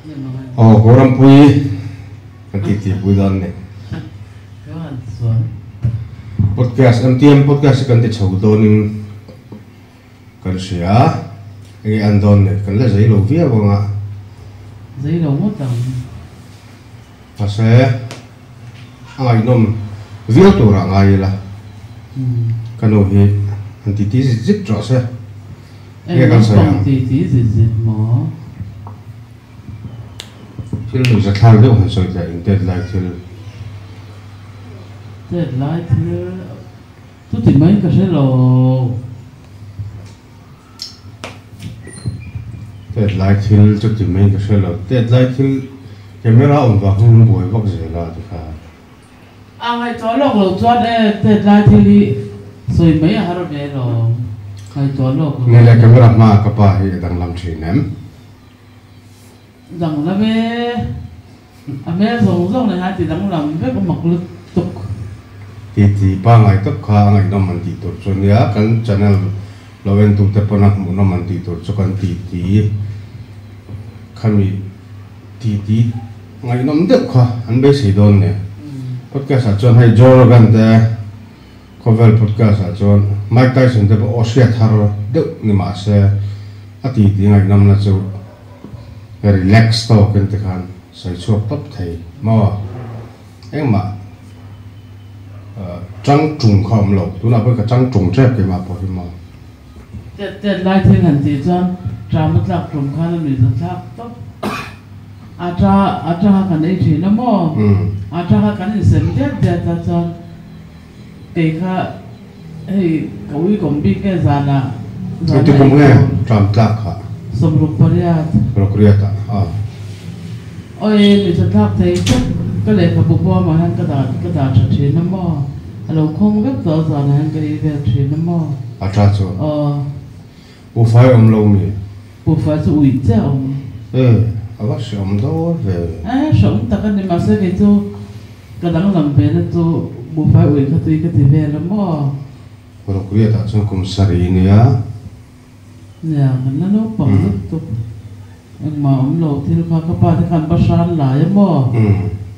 Aw Gorampui kan tih tih pui dawn a ni. Podcast MTM podcast hi kan ti chho dawnin kan hria a, enge an dawn ni kan la zei lo viau ang a. Zei lo ngawt ang. Mahse a ngaihnawm viau turah ngai ila ka nu hi han ti ti zit zit rawh se. Eng naupang ti ti zit zit maw? Thil nuihza thlak deuh han sawi teh in tet lai thil. Tet lai thil chuti mai ka hre lo. Tet lai thil chuti mai ka hre lo. Tet lai thil camera awm vang hian an buai vak zel a ti kha. A ngaihtuah lawk lo chuan e tet lai thil hi sawi mai a har ve lo. Ngaihtuah lawk lo. Nge le camera hmaah ka pa hi a danglam thin em? Danglam e. A hmel zawng zawng leh hian ti danglam vek a mak lutuk. Titi pangngai tawp kha a ngaihnawm an tih tur chu ania, kan channel lo en tute pawn a hmuhnawm an tih tur chu kan titi khami titi ngaihnawm deuh kha an beisei dawn nia. Podcast ah chuan hei Joe Rogan te khawvel podcast ah chuan Mike Tyson te pawh aw hriat har deuh ni mahse a titi ngaihnawmna chu relax tawkin tikhan sawi chhuak tawp thei maw? Engmah chang tung kha awm lo, tunah pawhin ka chang tung tep keimah pawh hi maw? Tet tet lai thil han tih chuan tram a tlak tum khan a nuih za thlak tawp. A ta a ta kha kan ei thin a maw? A ta kha kan insem diat diat a chuan kei kha hei ka ui kawm bik nge zanah zanah Engti kum nge tram tlak kha? 68. Rukriat ah a. Awi nuih za thlak thei tawp ka lehkhabu bawmah hian ka dah ka dah tha thin a maw? A lo khawng vek tawh a zanah hian ka ei vel thin a maw? A tha chu. Aw. Pufai awm lo mi? Pufai chu uih chiah awm. E, a va hreawm dawn ve. E, hreawm tak a ni mahse kei chu ka danglam ve na chu pufai uih kha tui ka ti vel a maw? Rukriat ah chuan kum sarih nia. Nia, kan la naupang lutuk. Engmah awm lo thil kha ka pa te khan Bahrain lai a maw?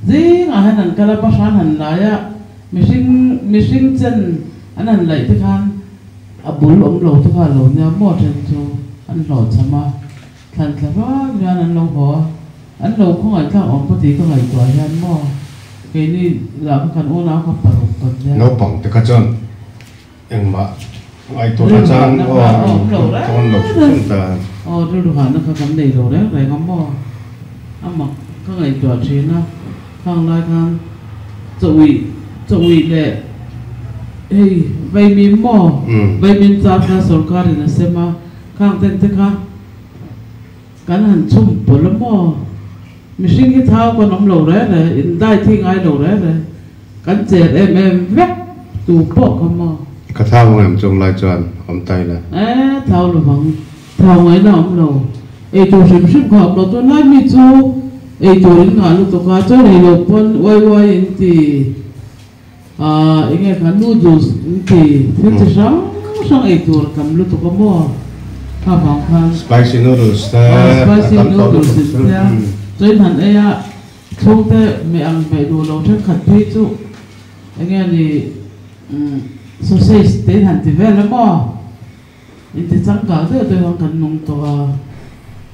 Zingah hian an kal a, Bahrain han lai a, mihring mihring chen an han laih te khan a bul awm lo te kha a lo nia maw then chu an hlawhchham a, thlan thla vak hian an lo haw a, an lo khawngaihthlak awm pawh tih ka ngaihtuah hian maw keini lah kha kan unau kha paruk kan nia. Naupang te kha chuan Engmah ngaihtuah na chang aw tawn lo hrim hrim ta. Aw rilru hahna kha kan nei lo reng reng a maw? A mak ka ngaihtuah thin a, khang lai khan chawih chawih leh hei vaimim maw? Vaimim char kha sorkarin a sem a, khang ten te kha kan han chhum pawlh a maw? Mihring hi thau kan awm lo reng reng, in dai thi ngai lo reng reng. Kan cher em em vek tu pawh kha maw? Ka thau ang em chung lai chuan awm ta ila. E, thau lo vang. Thau ngaihna awm lo. Ei tur hrim hrim kha awm lo. Tunlai mi chu ei tur in ngah lutuk a, chaw nei lo pawn uai uai in ti, ah eng nge kha noodles in ti, thil chi hrang hrang ei tur a tam lutuk a maw? Kha vang khan. Spicy noodles te a tam tawh lutuk. Spicy noodles in tia chaw in han ei a. Chhungte meh ang hmeh duh lo thenkhat phei chu eng nge ni sausage te in han ti vel a maw? Inti changkang deuh deuh ang kan nung tawh a,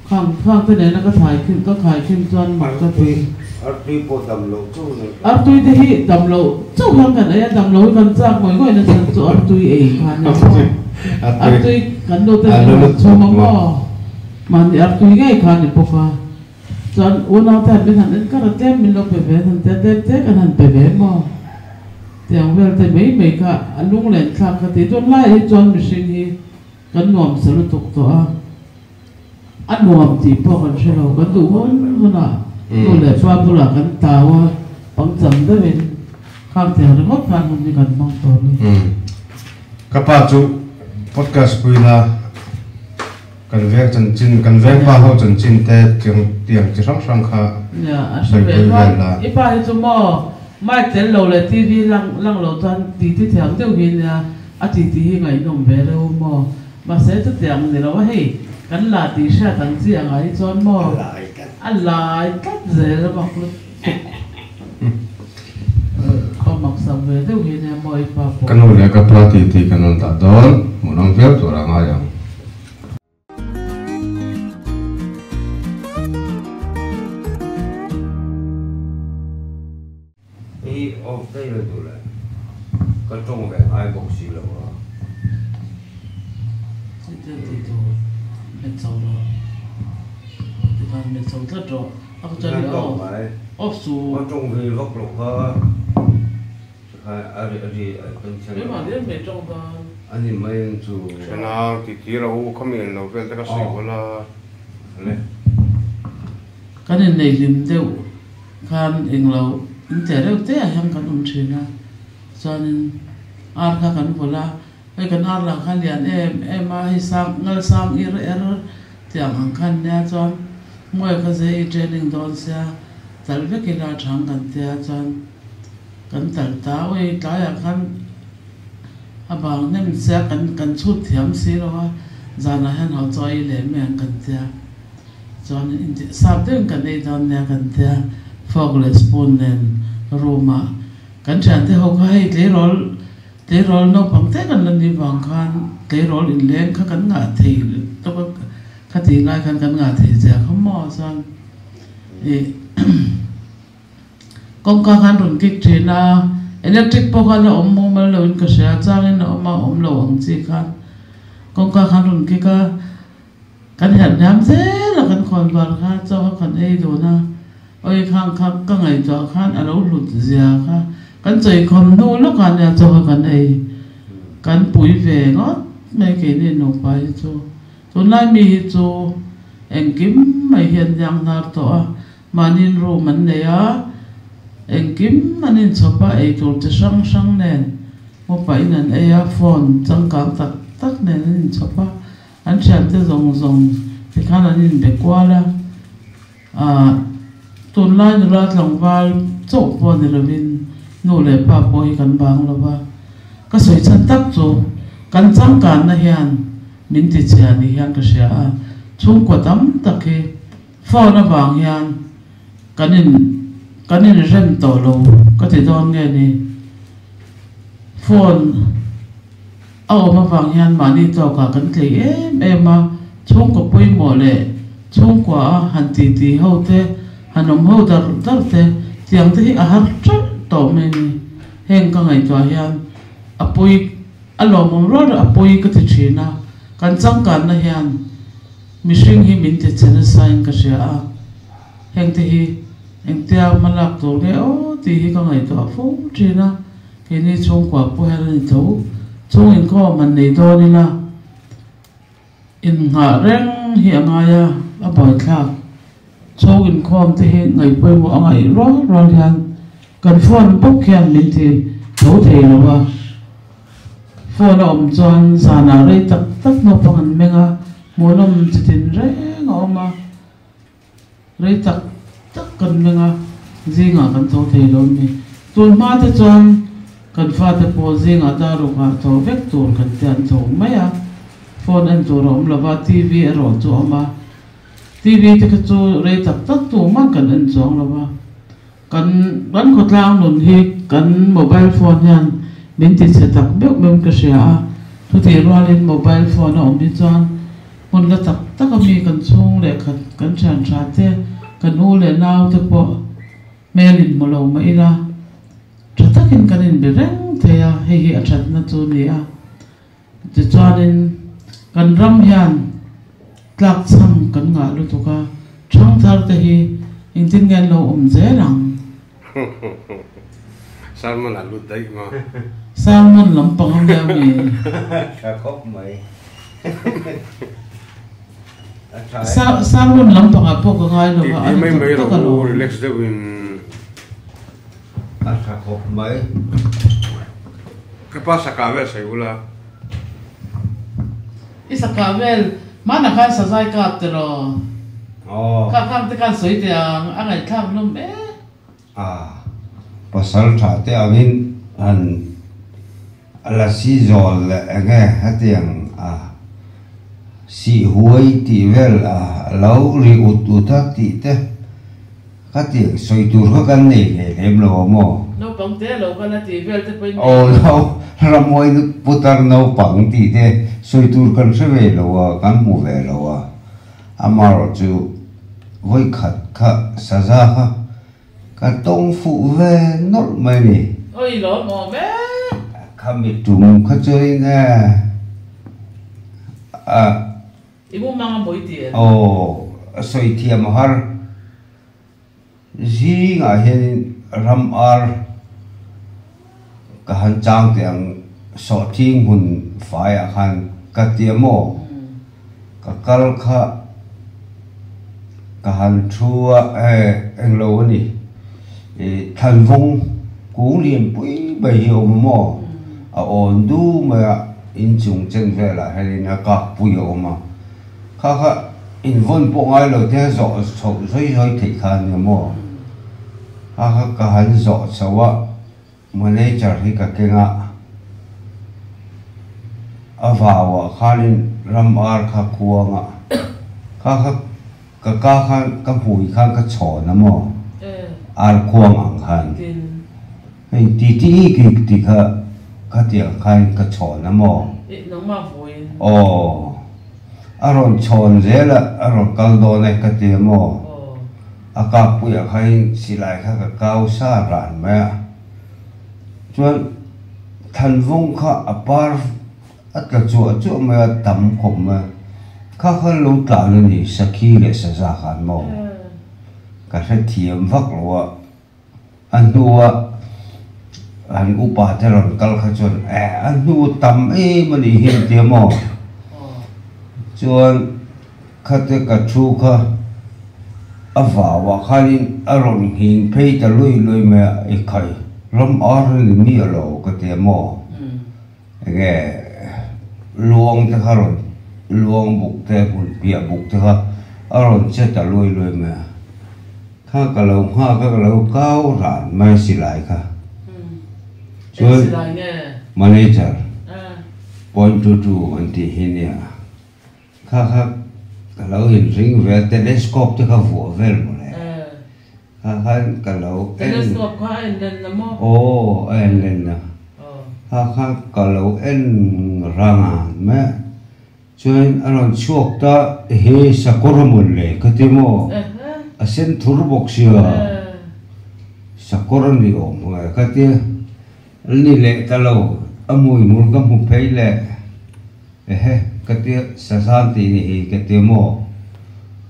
khang khang te nena ka thlai khin ka khai khin chuan mak ka ti. Artui pawh dam loh chauh nei kan. Artui te hi dam loh chauh hian kan ei a, dam loh hi kan chak ngawih ngawih na chhan chu artui ei kha nia maw? Artui kan nu te nen han chhum a maw? Mahni artui ngei kha ni bawk a. Chuan unau te han min han en kar a tlem min lo pe ve han tia tlem te kan han pe ve maw? Tiang vel te mai mai kha a lunglen thlak ka ti. Tun laiah hi chuan mihring hi kan nuam sa lutuk tawh a, a nuam tih pawh kan hre lo. Kan duh hun hunah nu leh pa bulah kan tau a, pangchang deuhin khang tiang ringawt khan hun hi kan hmang tawh a ni. Ka pa chu podcast puina. Kan veng chanchin, kan veng pa ho chanchin te tiang tiang chi hrang hrang kha Nia, a hre ve sawi pui chuan vel la. I pa hi chu maw mic tel lo leh TV lang lang lo chuan titi thiam deuh hi nia, a titi hi ngaihnawm ve reuh maw. Mahse chutiang ni lo a hei, kan la tih hriat ang chi angah hi chuan maw. La ai tlat. A lai tlat zel a mak lutuk. Pa maksak ve deuh hi nia maw i pa pawh. Ka nu leh ka pa tih tih kan rawn dah dawn, hmuhnawm viau tur a ngai ang. I off daih la duh le, ka tawng ve ngai bawk si lo a. Chutia tih tur met chho rawh, tikhan met chho tlat rawh, a ka chuan i off off su. Ka tawng ve vak lo kha. Keimah diam mai tawng dan. Ani mai ang chu. Thenau ti tir a u khami an lo vel te ka sawi hawl a. Kan innei hlim deuh khan englo in teh reuh te ah hian kan awm thin a, chuanin ar kha kan vawlh a, hei kan ar lah kha lian em em a, hei sang ngal sang ir er tiang ang khan nia chuan muai kha ze i training dawn sia tal vek ila thang kan tia chuan Kan tal ta ui tlaiah khan a bang hnem sia kan kan chhut thiam si lo a, zanah hian ho chaw ei leh mai ang kan tia. Chuan intih sap deuhin kan ei dawn nia kan tia, fork leh spoon nen room ah kan thiante ho kha hei tleirawl tleirawl naupang te kan la ni vang khan tleirawl inleng kha kan ngah thei tawk a, khatih lai khan kan ngah thei zia kha maw chuan ih. Kawngka khan rawn kik thin a, electric pawh kha la awm mumal lo in ka hria, changin a awm a, awm lo ang chi khan kawngka khan rawn kik a, kan herh hniam zel a kan khawn var kha chaw kha kan ei dun a, awi khang kha ka ngaihtuah khan a lo hlut zia kha kan chawikhawm hnu lawk ah nia chaw kha kan ei kan pui ve ngawt mai keini nupa hi chu tunlai mi hi chu engkim mai hi an liang hnar tawh a. Mahniin room an nei a, engkim an inchhawp a, eitur chi hrang hrang nen upain an ei a, phone changkang tak tak nen an inchhawp a, an thiante zawng zawng tikhan an inbe kual a, aah tunlai nula tlangval chauh pawh ni lovin nu leh pa pawh hi kan bang lo va, ka sawi chhan tak chu kan changkanna hian min tichhia ni hian ka hria a, chhungkua tam tak hi. Phone avang hian kan in kan inrem tawh lo ka ti dawn nge ni? Phone a awm avang hian mahni tawkah kan tlei em em a, chhungkaw pawimawh leh chhungkua a han ti ti ho te, han awm ho dar dar te tiang te hi a har ṭeuh tawh mai ni. Heng ka ngaihtuah hian a pawi a lawmawm rual a pawi ka ti ṭhin a, kan changkanna hian Mihring hi min ti che nasa in ka hria a, hengte hi engtia hma lak tur nge aw tih hi ka ngaihtuah fo thin a, keini chhungkua pawh hian a ni tho, chhung inkhawm han nei dawn ila innghah reng hi a ngai a, a buaithlak. Chhung inkhawm te hi ngaihpawimawh a ngaih rual rual hian kan phone bawk hian min ti tho thei lo a. Phone a awm chuan zanah rei tak tak naupang an meng a, hmuhnawm chi tin reng a awm a, rei tak tak kan meng a, zingah kan tho thei lo ni. Tun hma te chuan kan fate pawh zingah darukah tho vek tur kan te an tho mai a, phone en tur a awm lo va, TV erawh chu a awm a, TV te kha chu rei tak tak tumah kan en chuang lo va. Kan kan khawtlang nun hi kan mobile phone hian min ti chhe tak meuh meuhin ka hria a, chutih rualin mobile phone a awm hi chuan hmun la tak tak a mi kan chhung leh khat kan thian tha te kan u leh nau te pawh hmel in hmu lo mah ila tha takin kan inbe reng thei a, hei hi a thatna chu a ni a. Tichuanin kan ram hian tlak chham kan ngah lutuk a, thangthar te hi engtin nge an lo awm zel ang? Sermon a lut daih maw? Sermon lampang a nia mi? Tha khawp mai. A tha e. Sermon lampangah pawh ka ngai lo va, Titi a mai ni mai tak tak rawh u, alawm. relax deuhin. A tha khawp mai. Ka pa saka vel sawi ula. I saka vel hmanah khan sazai kap tiraw? Aw. Kha khang te khan sawi teh ang, a ngaihthlak hlawm e. A pasal tha te angin han lasi zawl leh enge hetiang a. Sih huai tih vel a lo ri ut ut a tih te ka tih sawi tur kha kan nei ve lem lo a maw? Naupang te lo kal a tih vel te pawhin nei. Aw lo, Ramhuai putar naupang tih te sawi tur kan hre ve lo a, kan hmu ve lo a. Amaherawhchu vawikhat kha saza kha Ka tawng fuh ve nawlh mai ni. Oi lawm awm e. Khami tum kha chuanin e a. I mu mang a mawi ti em? Aw, a sawi thiam a har. Zingah hianin ram ar ka han chang teh ang sawhthing hmun faiah khan ka ti a maw? Ka kal kha ka han thu a, he englo a ni, ih thlanvawng kung lian pui mai hi a awm a maw? A awn du mai a, inchung chen velah hianin a kak pui a awm a, kha kha invawn pawh ngai lo te a zawh chhoh zawi zawi theih kha a nia maw? Kha kha ka han zawh chho a. Manager hi ka keng a, a vauah khanin ram ar kha khuang a, kha kha ka ka khan ka hmui khan ka chhawn a maw, ar khuang ang khan hei ti ti ki ti kha khatiang khan ka chhawn a maw, aw a rawn chhawn zel a, a rawn kal dawn e ka ti a maw. A kappuiah khain silai kha ka kau sa ran mai a, chuan Thanvawng kha a par a tla chuah chuah mai a, tam khawp mai a, kha kha lo tlan a ni Sakhi leh Saza khan maw? Ka hrethiam vak lo a, a hnua an upa te rawn kal kha chuan eh a hnu tam em a nih hi an tia maw? Chuan Khate ka thu kha a vauah khanin a rawn nghing phei ta lui lui mai a, i khai ram ar a ni miah lo ka ti a maw? Enge luang te kha rawn luang buk te hmun piah buk te kha a rawn che ta lui lui mai a, kha ka lo nghak a ka lo kau ran mai silai kha chuan manager point two two an tih hi nia. Kha kha ka lo inring ve a, telescope te kha vuah vel maw le. Kha khan ka lo en. Telescope kha a en len na maw? Aw, a en len na. Kha kha ka lo en rang a mai a, chuan a rawn chhuak ta, ehe sakawr a mawn le ka ti maw? A sen thur bawk sia, sakawr a ni awm nge ka ti a, ni leh ta lo, a hmuihmul ka hmu phei leh. Ehe, ka tia Sazan tih ni hi ka tia maw?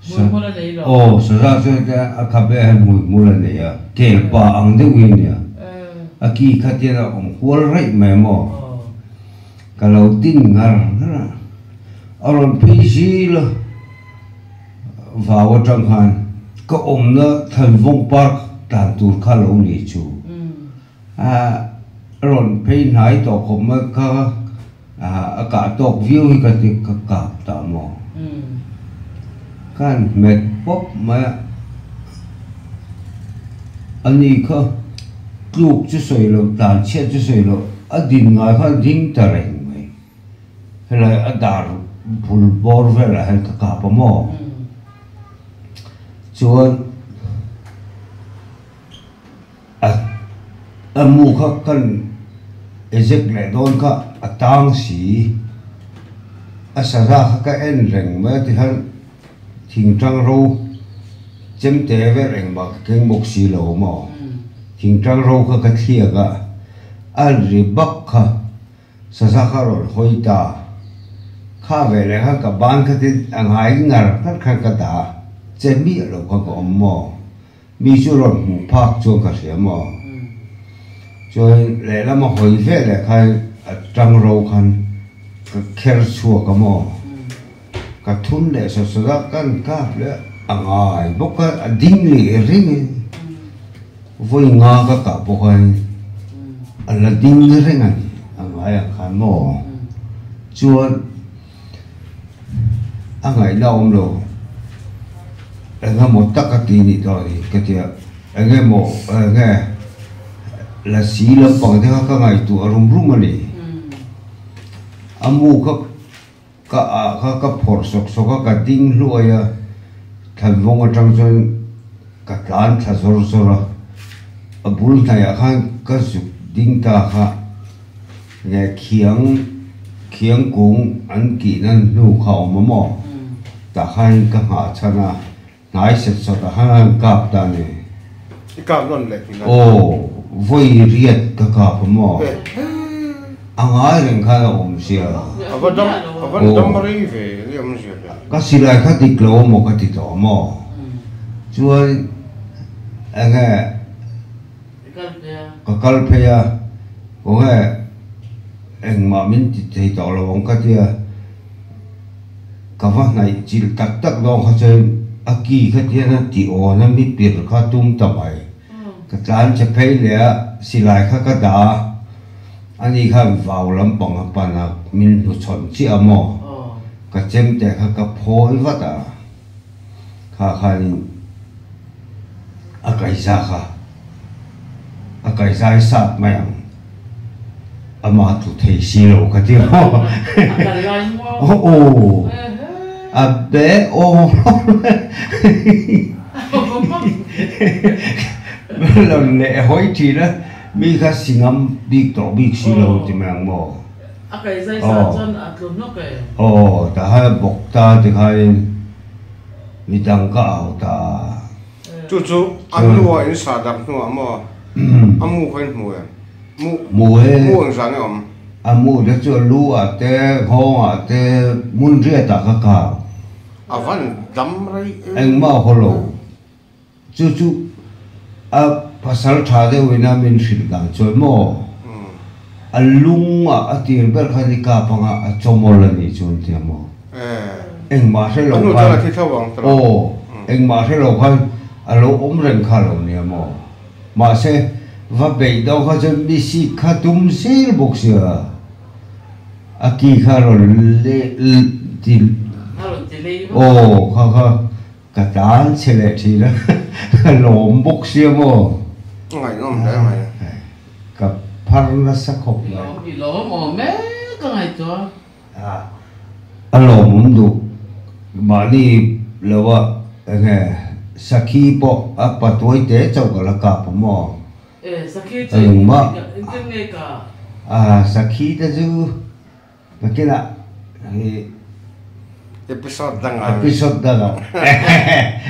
Hmuihmul a nei lo. Aw, Sazan chuan hetiang a khabe ah hian hmuihmul a nei a, kel pa ang deuh hi a nia. A ki kha tian a awm hual raih mai maw? Ka lo tin ngar ngar a, a rawn phei zil a, vau atang khan ka awmna Thanvawng Park tlan tur kha lo ni chu. A rawn phei hnai tawh khawp mai kha a kah tawk viau hi ka ti ka kap ta maw? Khan hmet pawp mai a, ani kha tluk chu sawi loh tlan chhiat chu sawi loh a din ngai khan a ding ta reng mai. Helai a dar bul bawr velah hian ka kap a maw? Chuan. A mu kha kan eject leh dawn kha a tang si, a saza kha ka en reng mai a tikhan thingtang ro chemte vel engmah ka keng bawk si lo maw, thingtang ro kha ka thliak a, a ri bak kha saza kha rawn hawi ta, kha veleh khan ka ban kha te a ngai ngar ngar khan ka dah a, che miah lo kha ka awm maw. Mi chu rawn hmuh phak chuan ka hria maw? Chuan lehlam a hawi ve leh khan a tang ro khan ka kher chhuak a maw? Ka thun leh sawt sawt a, kan kap leh a ngai bawk a, a ding leh reng in vawi nga ka kah bawk a a la ding reng a ni, a ngai ang khan maw? Chuan. A ngaihna awm lo, eng emaw tak a ti nih dawn hi ka tia, eng emaw eng nge lasi lampang te kha ka ngaihtuah rum rum a ni. A mu kha. Ka ah kha ka phawrh sawk sawk a, ka ding hluai a, thlanvawng atang chuan ka tlan thla zawr zawr a, a bul hnaiah khan ka zuk ding ta kha nge khiang khiang kung an kih nan hnu kha a awm a maw? Tah khan ka nghah chhan a, hnai set sawt ah khan a han kap ta a ni. I kap nawn leh tih na? Aw, vawi riat ka kap a maw? A ngai reng khan a awm sia. A va dam, a va dam rei ve eng nge awmzia le? Ka silai kha dik lo maw ka ti tawh maw? Chuan eng nge ka kal phei a, khaw nge engmah min ti thei tawh lo ang ka tia, ka va hnaih chilh tak tak dawn kha chuan a ki kha tian a ti awn a mi pir kha tum ta mai. Ka tlan che phei leh a, silai kha ka dah a. Ani khan vau lampang a pan a, min hnuchhawn chiah a maw? Ka chem teh kha ka phawi vat a, kha khanin a kaihza kha a kaihzai sat mai ang, ama tlu thei si lo ka ti maw? Aw, a be aw lo leh hawi thin a. Mi kha si ngam bik tawh bik si lo ti mai ang maw? A kai zai sa chuan a tlu hnawk e. Aw, tah khan a bawk ta ti khain mi dang ka au ta. Chu chu a hnua in sa dak hnuah maw a mu kha in hmu em? Mu Mu e. Mu eng zan e awm? A mu te chu a lu ah te, nghawng ah te, hmun riat ah ka kau. A van dam rei em? Engmah haw lo. Chu chu a pasal tha deuh in a min hrilh dan chuan maw a lung ah a tir ber khan i kap anga a chawmawl a nih chuan tia maw engmah hre lo khan aw engmah hre lo khan a lo awm reng kha lo nia maw mahse va beih deuh kha chuan mi sik kha tum zel bawk sia a ki kha a rawn leh ti aw kha kha. Ka tlan chhe leh thin a, ka lawm bawk sia maw? Ngaihnawm hle mai. Ka phar nasa khawp mai. I lawm awm e ka ngaihtuah. A lawmawm duh mahni lo a enge sakhi pawh a patuai te chauh ka la kap a maw? E sakhi chu engtin nge ka? A sakhi te chu Nakinah hi Episode dangah Episode dangah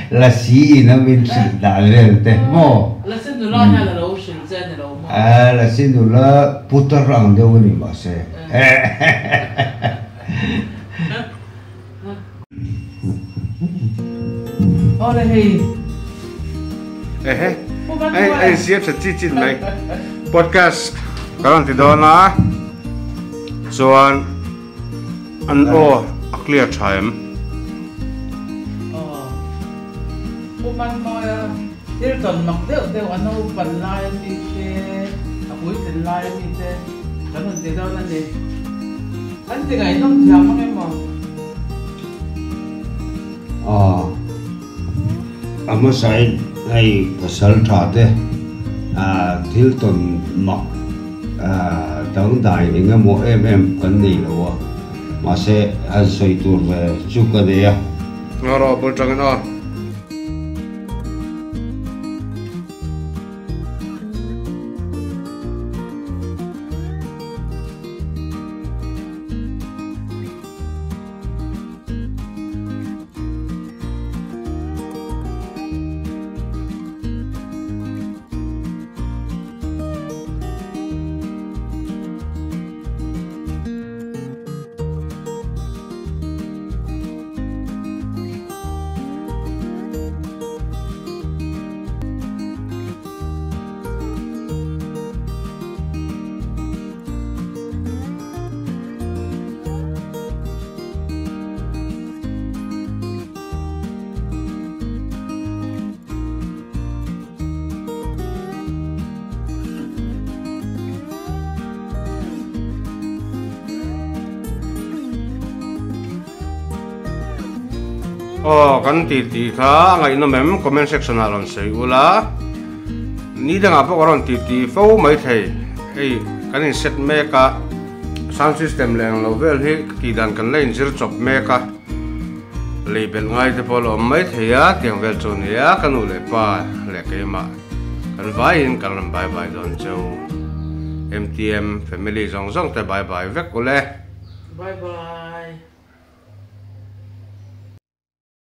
Lasi in a min hrilh dah vel te maw? Lasi nula hian a lo hrilh che a ni lo maw? A Lasi nula putar ang deuh a ni mahse. Awle hei. Ehe. Ei ei siam sa chi chin mai. Podcast ka rawn ti dawn a. Chuan an aw a clear tha em? Aw. Pu Manmawia thil tawn mak deuh deuh a naupan lai a mi te, a puitlin lai a mi te kan rawn ti dawn a ni. An ti ngaihnawm thiam ang em aw? Aw, a hmasain hei pasal tha te thil tawn mak dangdai eng emaw em em kan nei lo a, mahse han sawi tur ve chu ka nei a. Ngaw rawh bul tangin aw. Aw kan ti tih kha a ngaihnawm em comment section ah rawn sawi ula ni dangah pawh ka rawn ti tih fo mai thei hei kan in set mek a. Sound system leh ang lo vel hi tih dan kan la inzir chawp mek a, lei belh ngai te pawh a la awm mai thei a, tiang vel chu a ni a, ka nu leh pa leh keimah kan vaiin kan rawn bye bye dawn cheu. MTM family zawng zawng te bye bye vek ule. Bye bye.